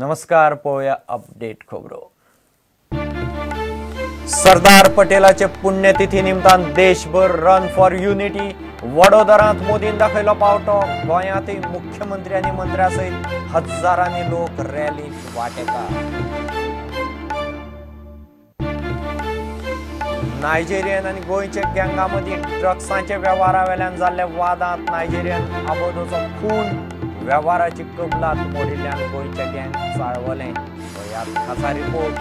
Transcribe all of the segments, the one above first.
नमस्कार, पळोवया अपडेट खबरो. सरदार पटेलाचे पुण्यतिथी निमतान देशभर रन फॉर युनिटी. वडोदरांत मोदीन दाखयलो पावटो. गोंयांतय मुख्यमंत्री आनी मंत्र्या सयत हजारांनी लोक रॅलींत वांटेकार. नायजेरियन आनी गोंयच्या गँगा मदीं ड्रग्सांच्या वेव्हारा वेल्यान जाल्ल्या वादांत नायजेरियन आबोदोचो खून. वेव्हाराची कबलात मोडिल्ल्यान गोंयच्या गँग चाळवलें. पळयात खासा रिपोर्ट.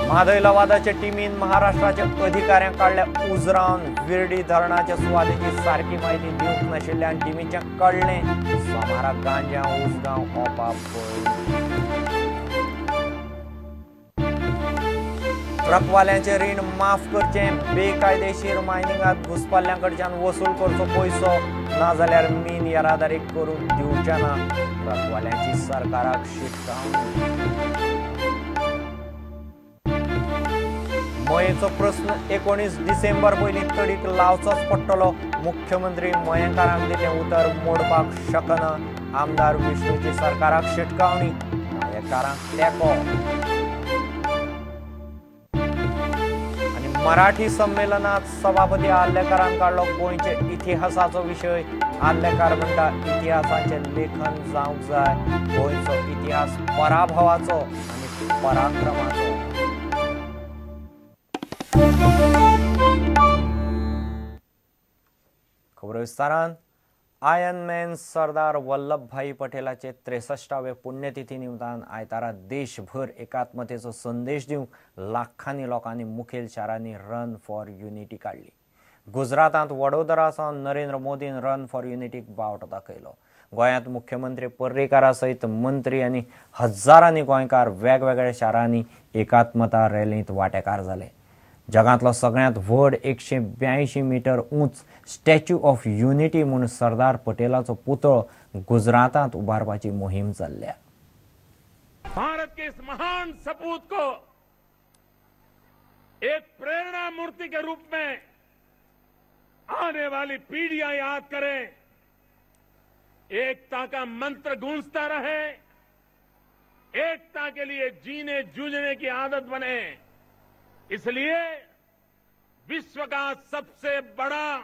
म्हादय लवादाच्या टिमीन महाराष्ट्राच्या अधिकाऱ्यांक काडल्या उजरावन. विर्डी धरणाच्या सुवातेची सारकी म्हायती दिवंक नाशिल्ल्यान टिमीचें कळ्ळें. सोमारा गांजा उसगांव ओपाप. ट्रकवाल्यांचें रीण माफ करचें, बेकायदेशीर मायनिंगांत घुसपल्ल्यां कडच्यान वसूल करचो पयसो, नाजाल्यार मीन येरादारी करूंक दिवचे ना. ट्रकवाल्यांची सरकाराक शिटकावणी. मयेचो प्रस्न 19 डिसेंबर पयलीं तडीक लावचोच पडटलो. मुख्यमंत्री मयेंकारांक दिल्लें उतर मोडपाक शकना. आमदार विष्णूची सरकाराक शिटकावणी. मयेकारांक तेंको. मराठी संमेलनात सभापती आर्लेकारान काडलो गोंयच्या इतिहासाचो विशय. आर्लेकार म्हणटा इतिहासाचें लेखन जावंक जाय. गोंयचो इतिहास पराभवाचो आनी पराक्रमाचो. खबरो विस्तारान. आयर्न मॅन सरदार वल्लभभाई पटेलाचे 63वे पुण्यतिथी निमतान आयतारा देशभर एकात्मतेचो संदेश दिवंक लाखांनी लोकांनी मुखेल शारांनी रन फॉर युनिटी काडली. गुजरातांत वडोदरा सावन नरेंद्र मोदीन रन फॉर युनिटीक बावटो दाखयलो. गोंयांत मुख्यमंत्री पर्रीकारा सयत मंत्री आनी हजारांनी गोंयकार वेगवेगळ्या शारांनी एकात्मता रॅलींत वांटेकार जाले. जगांतलो सगळ्यांत व्हड 182 मीटर उंच स्टॅच्यू ऑफ युनिटी म्हूण सरदार पटेलाचो पुतळो गुजरातांत उबारपाची मोहीम चल्ल्या. भारत के इस महान सपूत को एक प्रेरणा मूर्ति के रूप में आने वाली पीढ़ियां याद करें, एकता का मंत्र गूंजता रहे, एकता के लिए जीने जूझने की आदत बने। इसलिए विश्व का सबसे बड़ा,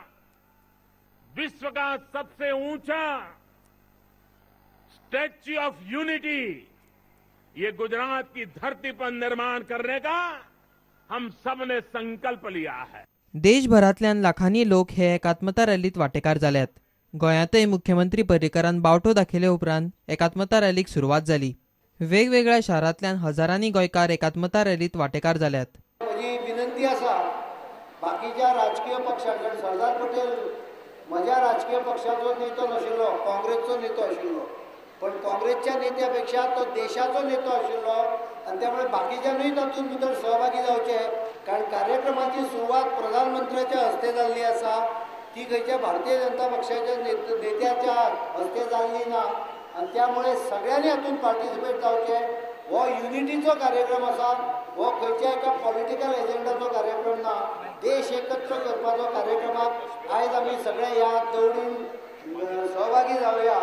विश्व का सबसे ऊंचा स्टैच्यू ऑफ यूनिटी ये गुजरात की धरती पर निर्माण करने का हम सबने संकल्प लिया है। देशभरांतल्यान लाखांनी लोक हे एकात्मता रॅलीत वांटेकार जाल्यात। गोंयांतय मुख्यमंत्री पर्रीकारान बावटो दाखयले उपरांत एकात्मता रॅलीक सुरवात जाली। वेगवेगळ्या शारांतल्यान हजारांनी गोंयकार एकात्मता रॅलीत वांटेकार जाल्यात। म्हजी विनंती आसा बाकीच्या राजकीय पक्षांकडे, सरदार पटेल म्हज्या राजकीय पक्षाचो नेतो नाशिल्लो, काँग्रेसचो नेतो आशिल्लो, पण काँग्रेसच्या नेत्यापेक्षा तो देशाचो नेतो आशिल्लो आनी त्यामुळे बाकीच्यांनूय तातूंत भितर सहभागी जावचे, कारण कार्यक्रमाची सुरवात प्रधानमंत्र्याच्या हस्ते जाल्ली आसा, ती खंयच्या भारतीय जनता पक्षाच्या नेत्याच्या हस्ते जाल्ली ना आनी त्यामुळे सगळ्यांनी हातूंत पार्टिसिपेट जावचें। हो युनिटीचो कार्यक्रम आसा, हो खंयच्या एका पॉलिटिकल एजेंडाचो कार्यक्रम ना, देश एकत्र करपाचो कार्यक्रमाक आयज आमी सगळे ह्या दौडीन सहभागी जावया।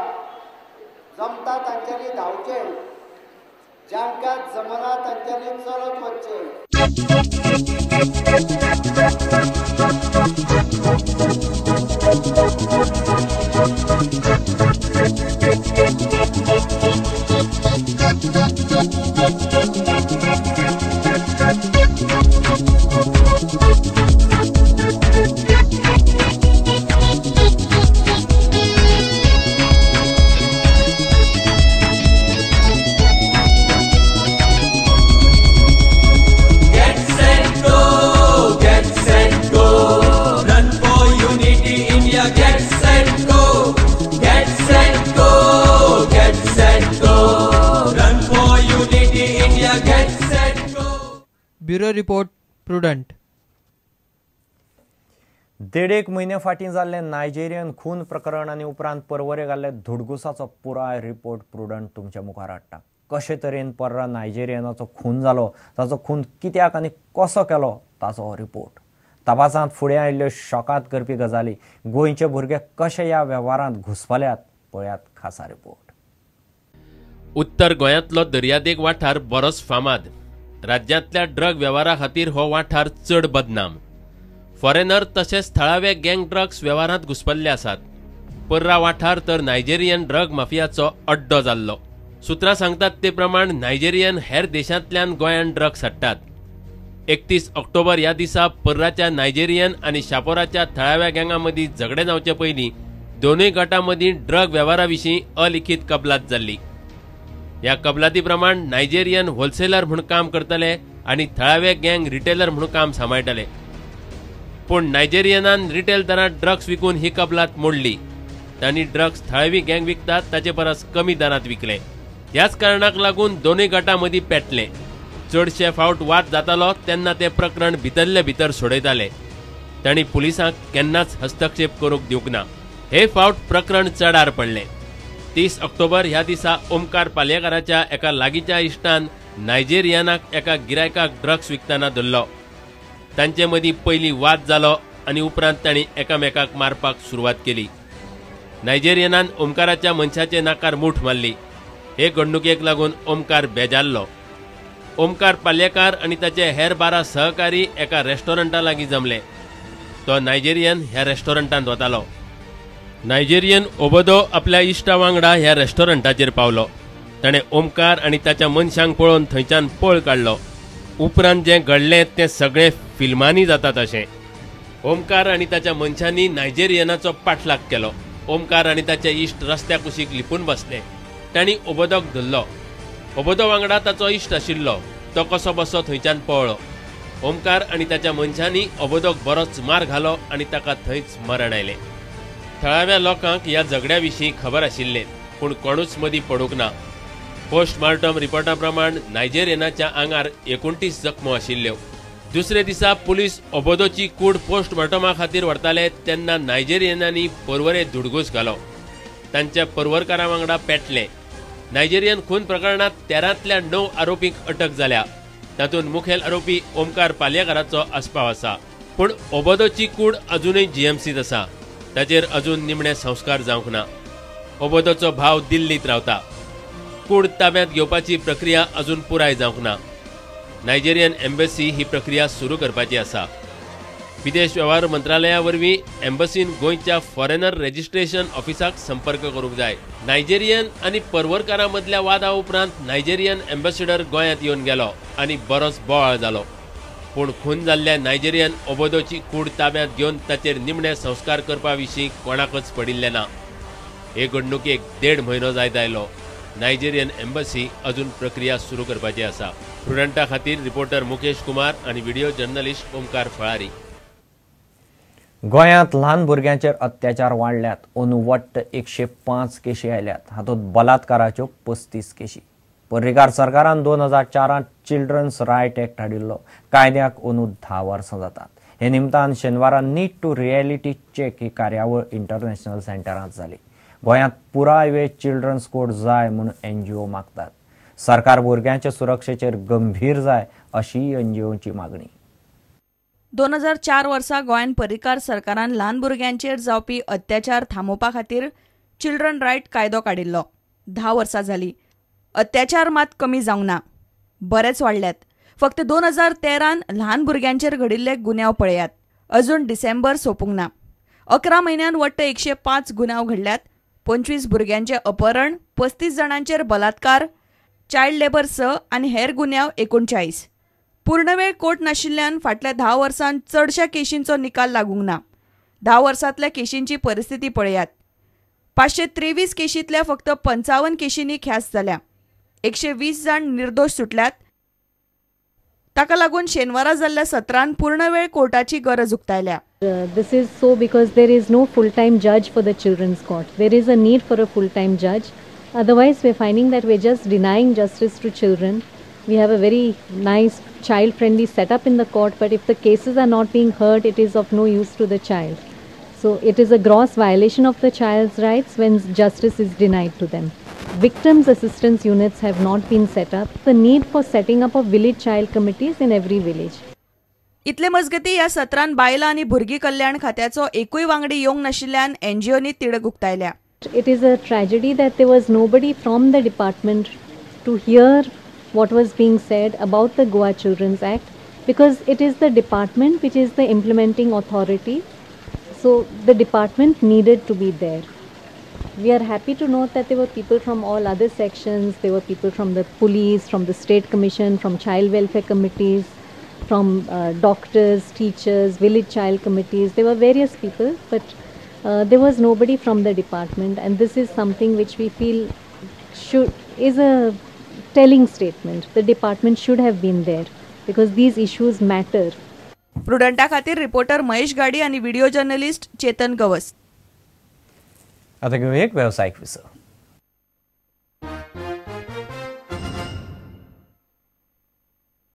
जमता तांच्यांनी धांवचें, जांकां जमना तांच्यांनी चलत वचचें। Bureau report, Prudent. 1.5 म्हयने फाटीं जाल्लें नायजेरियन खून प्रकरण आनी उपरांत परवरे घाल्ले धुडगुसाचो पुराय रिपोर्ट प्रुडंट तुमच्या मुखार हाडटा। कशे तरेन पर्रा नायजेरियनाचो खून जालो, ताचो खून कित्याक आनी कसो केलो ताचो रिपोर्ट। तपासांत फुडें आयिल्ल्यो शॉकात करपी गजाली, गोंयचे भुरगे कशे ह्या वेव्हारांत घुस्पल्यात, पळयात खासा रिपोर्ट। उत्तर गोंयांतलो दर्यादेग वाठार बरोच फामाद. राज्यांतल्या ड्रग वेव्हारा खातीर हो वाठार चड बदनाम. फॉरेनर तशेंच थळावे गँग ड्रग्स वेव्हारांत घुस्पल्ले आसात. पर्रा वाठार तर नायजेरियन ड्रग माफियाचो अड्डो जाल्लो. सुत्रां सांगतात ते प्रमाण नायजेरियन हेर देशांतल्यान गोंयांत ड्रग्स हाडटात. 31 ऑक्टोबर ह्या दिसा पर्राच्या नायजेरियन आनी शापोराच्या थळाव्या गँगा मदीं झगडें जावचे पयलीं दोनूय गटां मदीं ड्रग वेव्हारा विशीं अलिखीत कबलात जाल्ली. ह्या कबलाती प्रमाण नायजेरियन होलसेलर म्हूण काम करतले आनी थळावे गँग रिटेलर म्हूण काम सांबाळटले. पूण नायजेरियनान रिटेल दरांत ड्रग्स विकून ही कबलात मोडली. तांणी ड्रग्स थळावी गँग विकतात ताचे परस कमी दरांत विकले. ह्याच कारणाक लागून दोनूय गटां मदीं पेटले. चडशे फावट वाद जातालो तेन्ना ते प्रकरण भितरले भितर सोडयताले. तांणी पुलिसांक केन्नाच हस्तक्षेप करूंक दिवंक ना. हे फावट प्रकरण चडार पडलें. 30 ऑक्टोबर ह्या दिसा ओमकार पालयेकाराच्या एका लागींच्या इश्टान नायजेरियनाक एका गिरायकाक ड्रग्स विकतना धरलो. तांचे मदीं पयलीं वाद जालो आनी उपरांत तांणी एकामेकाक मारपाक सुरवात केली. नायजेरियनान ओमकाराच्या मनशाचे नाकार मूठ मारली. हे घडणुकेक लागून ओमकार बेजारलो. ओमकार पालयेकार आनी ताचे हेर 12 सहकारी एका रेस्टॉरंटा लागीं जमले. तो नायजेरियन ह्या रेस्टॉरंटांत वतालो. नायजेरियन ओबोदो आपल्या इश्टा वांगडा ह्या रेस्टॉरंटाचेर पावलो. ताणें ओमकार आनी ताच्या मनशांक पळोवन थंयच्यान पळ काडलो. उपरांत जें घडलें तें सगळें फिल्मांनी जाता तशें. ओमकार आनी ताच्या मनशांनी नायजेरियनाचो पाठलाग केलो. ओमकार आनी ताचे इश्ट रस्त्या कुशीक लिपून बसले. तांणी ओबोदोक धरलो. ओबोदो वांगडा ताचो इश्ट आशिल्लो. तो कसो बसो थंयच्यान पळ्ळो. ओमकार आनी ताच्या मनशांनी ओबोदोक बरोच मार घालो आनी ताका थंयच मरण आयलें. थळाव्या लोकांक ह्या झगड्या विशीं खबर आशिल्लें, पूण कोणूच मदीं पडूंक ना. पोस्टमार्टम रिपोर्टा प्रमाण नायजेरियनाच्या आंगार 29 जखमो आशिल्ल्यो. दुसरे दिसा पुलीस ओबोदोची कूड पोस्टमार्टमा खातीर व्हरताले तेन्ना नायजेरियनांनी पर्वरे धुडगूस घालो. तांच्या पर्वरकारां वांगडा पेटलें. नायजेरियन खून प्रकरणांत 13तल्या 9 आरोपींक अटक जाल्या. तातूंत मुखेल आरोपी ओमकार पालयेकाराचो आस्पाव आसा. पूण ओबोदोची कूड अजुनूय जीएमसींत आसा. ताचेर अजून निमणे संस्कार जावंक ना. ओबोदोचो भाव दिल्लींत रावता. कूड ताब्यांत घेवपाची प्रक्रिया अजून पुराय जावंक ना. नायजेरियन एम्बसी ही प्रक्रिया सुरू करपाची आसा. विदेश वेव्हार मंत्रालया वरवीं एम्बसीन गोंयच्या फॉरेनर रजिस्ट्रेशन ऑफिसाक संपर्क करूंक जाय. नायजेरियन आनी पर्वरकारां मदल्या वादा उपरांत नायजेरियन एम्बॅसिडर गोंयांत येवन गेलो आनी बरोच बोवाळ जालो. पूण खून जाल्ल्या नायजेरियन ओबोदोची कूड ताब्यांत घेवन ताचेर निमणे संस्कार करपा विशीं कोणाकच पडिल्लें ना. हे घडणुकेक 1.5 म्हयनो जायत आयलो. नायजेरियन एम्बसी अजून प्रक्रिया सुरू करपाची आसा. प्रुडंटा खातीर रिपोर्टर मुकेश कुमार आनी व्हिडिओ जर्नलिस्ट ओमकार फळारी. गोंयांत ल्हान भुरग्यांचेर अत्याचार वाडल्यात. अंदू वट्ट 105 केशी आयल्यात. हातूंत बलात्काराच्यो 35 केशी. पर्रीकार सरकारान 2004 चिल्ड्रन्स रायट एक्ट हाडिल्लो. कायद्याक अंदू 10 वर्सां जातात. हे निमतान शेनवारा नीड टू रियलिटी चेक ही कार्यावळ इंटरनॅशनल सेंटरांत जाली. गोंयांत पुराय वेळ चिल्ड्रन्स कोर्ट जाय म्हूण एनजीओ मागतात. सरकार भुरग्यांचे सुरक्षेचेर गंभीर जाय अशी एनजीओची मागणी. 2004 वर्सा गोंयांत पर्रीकार सरकारान ल्हान भुरग्यांचेर जावपी अत्याचार थांबोवपा खातीर चिल्ड्रन रायट कायदो काडिल्लो. 10 वर्सां जाली. अत्याचार मात कमी जावंक ना, बरेच वाडल्यात. फक्त 2013 ल्हान भुरग्यांचेर घडिल्ले गुन्यांव पळयात. अजून डिसेंबर सोंपूंक ना. 11 म्हयन्यांत वट्ट 105 गुन्यांव घडल्यात. 25 भुरग्यांचें अपहरण, 35 जाणांचेर बलात्कार, चायल्ड लेबर 6 आनी हेर गुन्यांव 39. पूर्णवेळ कोर्ट नाशिल्ल्यान फाटल्या 10 वर्सांत चडश्या केशींचो निकाल लागूंक ना. 10 वर्सांतल्या केशींची परिस्थिती पळयात. 523 केशींतल्या फक्त 55 केशींनी ख्यास्त जाल्या. 120 जाण निर्दोश सुटल्यात. ताका लागून शेनवारा जाल्ल्या सत्रांत पूर्णवेळ कोर्टाची गरज उक्तायल्या. This is so because there is no full-time judge for the children's court. There is a need for a full-time judge. Otherwise, we're finding that we're just denying justice to children. We have a very nice child-friendly setup in the court, but if the cases are not being heard, it is of no use to the child. So it is a gross violation of the child's rights when justice is denied to them. Victims assistance units have not been set up. The need for setting up of village child committees in every village. इतले मजगती ह्या सत्रांत बायलां आनी भुरगीं कल्याण खात्याचो एकूय वांगडी येवंक नाशिल्ल्यान एनजीओनी तिडक उक्तायल्या. It is a tragedy that there was nobody from the department to hear what was being said about the Goa Children's Act, because it is the department which is the implementing authority. So the department needed to be there. We are happy to note that there were people from all other sections. There were people from the police, from the state commission, from child welfare committees, from doctors, teachers, village child committees. There were various people, but there was nobody from the department, and this is something which we feel is a telling statement. The department should have been there because these issues matter. प्रुडंटा खातीर reporter Mahesh गाडी आणि video journalist Chetan Gawas. आता घेऊया एक व्यावसायिक विसव.